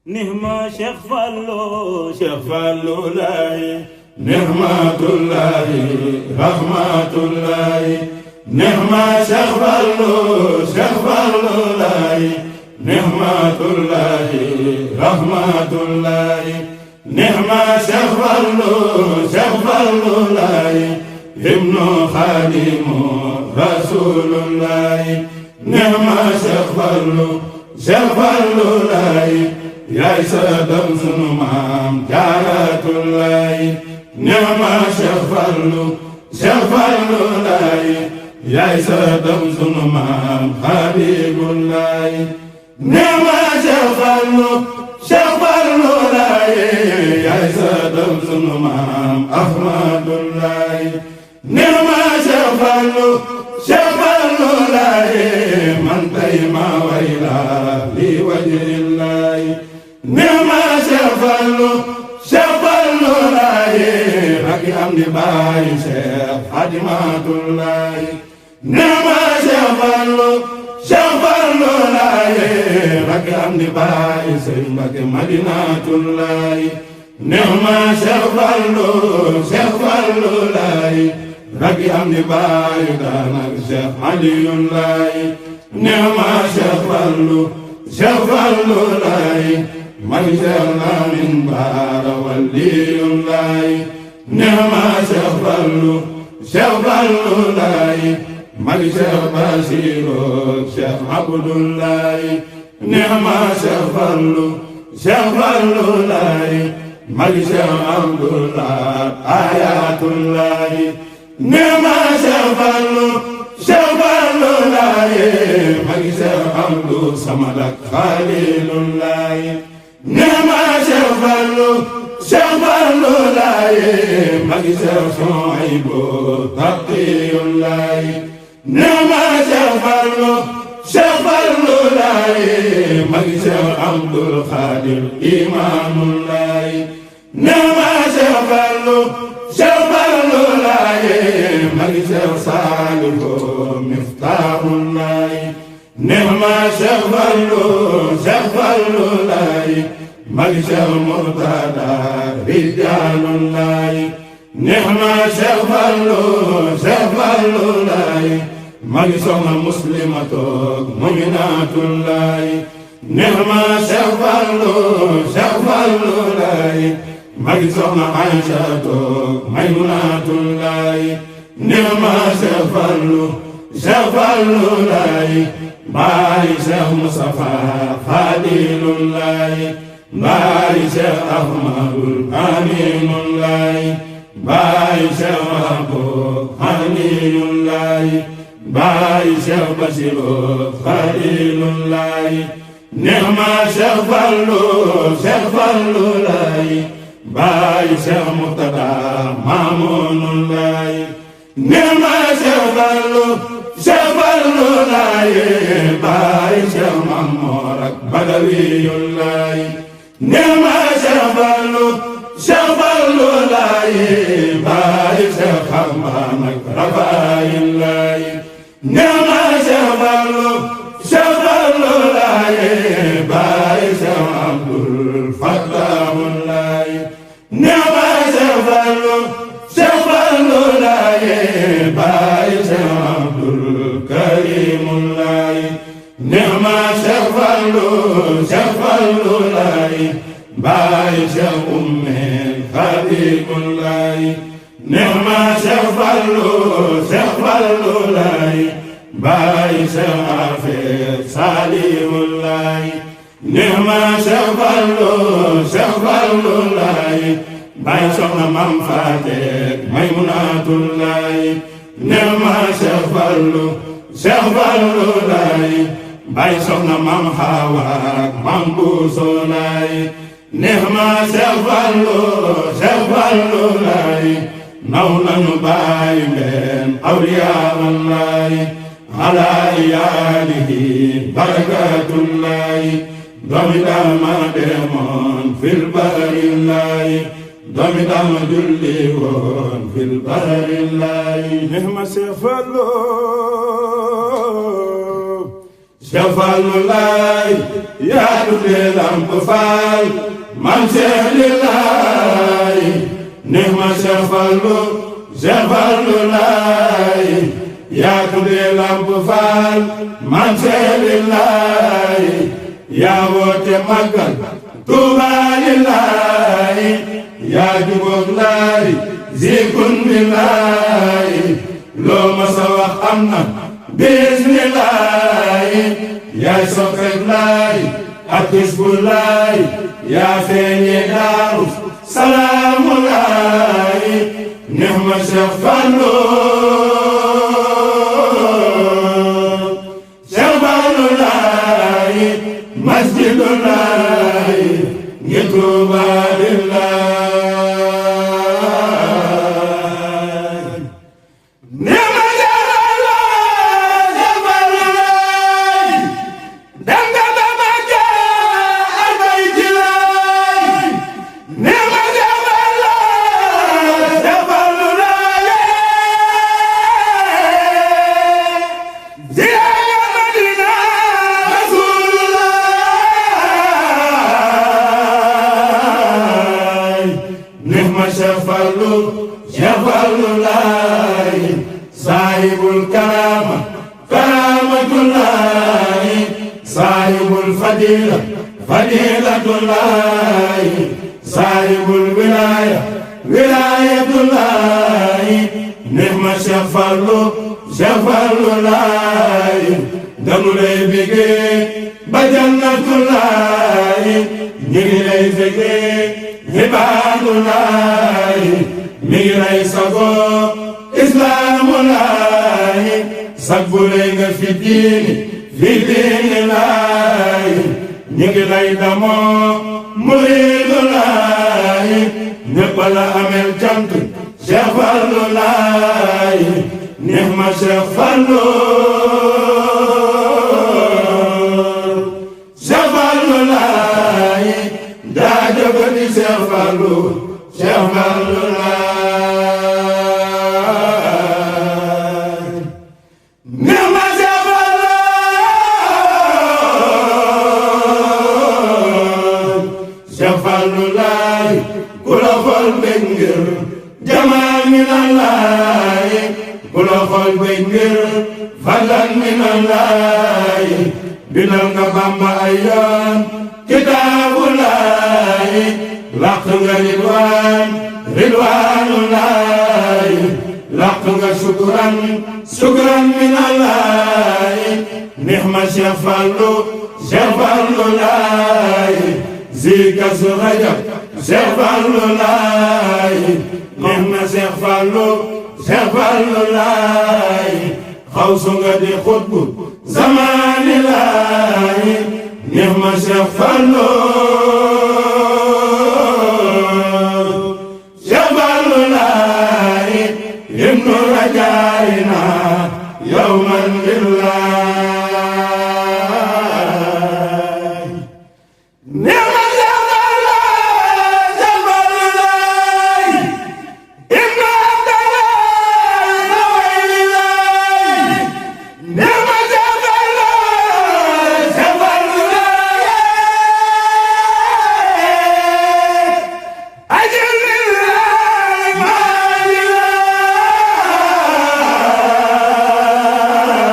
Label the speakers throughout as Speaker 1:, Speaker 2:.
Speaker 1: نهما شيخ فالو
Speaker 2: لاي نعمة الله رحمة الله نعمة شيخ فالو لاي نعمة الله رحمة الله نعمة شيخ فالو لاي ابن خادم رسول الله نعمة شيخ فالو لاي yaay sa doom sunu maam Jaaratullaay Neema Cheikh Fallu laay yaay sa doom sunu maam Habibullaay Neema Cheikh Fallu laay yaay sa doom sunu maam Ahmadullaay Neema Cheikh Fallu laay man tay ma wayla li wajhillaay Neema Cheikh Fallu laay raki am di baay Cheikh Xaadimatullaay Neema Cheikh Fallu laay raki am di baay Sëriñ Mbakke Madinatullaay Neema Cheikh Fallu laay raki am di baay daanak Cheikh Aliyullaay Neema Cheikh Fallu laay man Cheikh Lamin Baara waliyullaay Neema Cheikh Fallu laay man Cheikh Basiru Cheikh Abdullaay Neema Cheikh Fallu laay man Cheikh Abdullah Ayatullaay Neema Cheikh Fallu laay man Cheikh Abdu Samad ak Xalilullaay Neema Cheikh Fallu laay magi Cheikh Suhaybu Taqiyullaay Neema Cheikh Fallu laay magi Cheikh Abdul Xaadir Imaamullaay Neema Cheikh Fallu laay magi Cheikh Saalihu Miftaahullaay Neema Cheikh Fallu laay magi Cheikh Murtada Rijaalullaay Neema Cheikh Fallu laay magi Soxna Muslimatu Muminaatullaay Neema Cheikh Fallu laay magi Soxna Aysatu Maymunatullaay Neema Cheikh Fallu laay baay Cheikh Mustafa Fadilullaay baay Cheikh Ahmadul Aminullaay baay Cheikh Wahbu Haniyullaay baay Cheikh Basiru Fadilullaay Neema Cheikh Fallu laay baay Cheikh Murtada Maamunullaay Neema Cheikh Fallu laay baay Cheikh Mamoor ak Badawiyullaay Neema Cheikh Fallu laay baay Cheikh Xambaan ak Rafaayullaay Neema Cheikh Fallu laay baay Cheikh Abdul Fattahullaay Neema Cheikh Fallu laay baay Cheikh Abdul Karimullaay Neema Cheikh Fallu laay baay Cheikh Umme Xaadimullaay Neema Cheikh Fallu laay baay Cheikh Afe Salihullaay Neema Cheikh Fallu laay baay Soxna Mam Faate Maymunatullaay Neema Cheikh Fallu laay baay Soxna Mam Hawa Mam Buuso laay Neema Cheikh Fallu laay naw nanu baay mbeen awliyaallaay ala iyaalihi barakatullaay doomi dama demoon fil barillaay doomi dama julli woon fil barillaay Neema Cheikh Fallu Cheikh Fallou laay yaa tuddee Lamp Fall man Cheikh lillaay neex ma Cheikh Fallou laay yaa tuddee Lamp Fall man Cheikh lillaay yaa woote màggal Tuuba lillaay yaa jubóog laay zikun lillaay loo ma sa wax am na bismillaay yaay soppeek laay ak Hizbu laay yaa feeñee Daaru Salaamu laay neex ma Cheikh Fallou laay masjidu laay ngi Tuuba lillaay neex ma Cheikh Fallou laay dem nga ba Makka ak Bayti laay neex ma Cheikh Fallou laay ziyaara Madina Rasuulullaay neex ma Cheikh Fallou laay saahibul karaama karaamatullaay saahibul fadiilatullaay saahibul wilaayatullaay neex ma Cheikh Fallou laay danu lay bégee ba jannatullaay ñi ngi lay bégee ibaadulaay mi ngi lay sagoo islaamulaay sagbulay nga fi diini laay ñi ngi lay damoo muriidulaay ñépp la amel cant Cheikh Fallou laay neex ma Cheikh Fallou laay daa jëfati Cheikh Fallou laay neex ma Cheikh Fallou laay ku la xool bëgg ngir jamaa mi na laay ku la xool bëgg ngir fadlan mi na laay bindal nga Bamba ay yoon kitaabu laay làq nga ridwaanu laay làq nga sukran mi na laay neex ma Cheikh Fallou laay zika su rajab Cheikh Fallou laay neex ma Cheikh Fallou laay xawsu nga di xutbu zamaani laay neex ma Cheikh Fallou laay ibnu rajaayina yawman lillaay neex ma Cheikh Fallou laay ibnu abdallah lillaay neex ma Cheikh Fallou laay ajil lillaay maa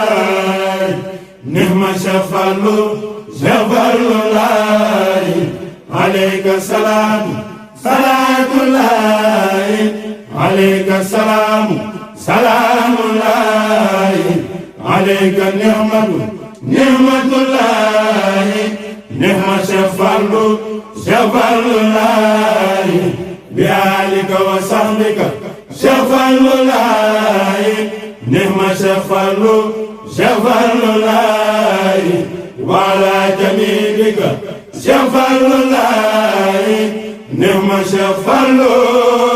Speaker 2: lillaay neex ma Cheikh Fallou laay alayka salaamu salaatullaay alayka salaamu salaamullaay alayka nihmatullaay neex ma Cheikh Fallou laay bi aalika wa sahbika Cheikh Fallou laay neex ma Cheikh Fallou laay wa ala jamiilika Cheikh Fallou laay neex ma Cheikh Fallou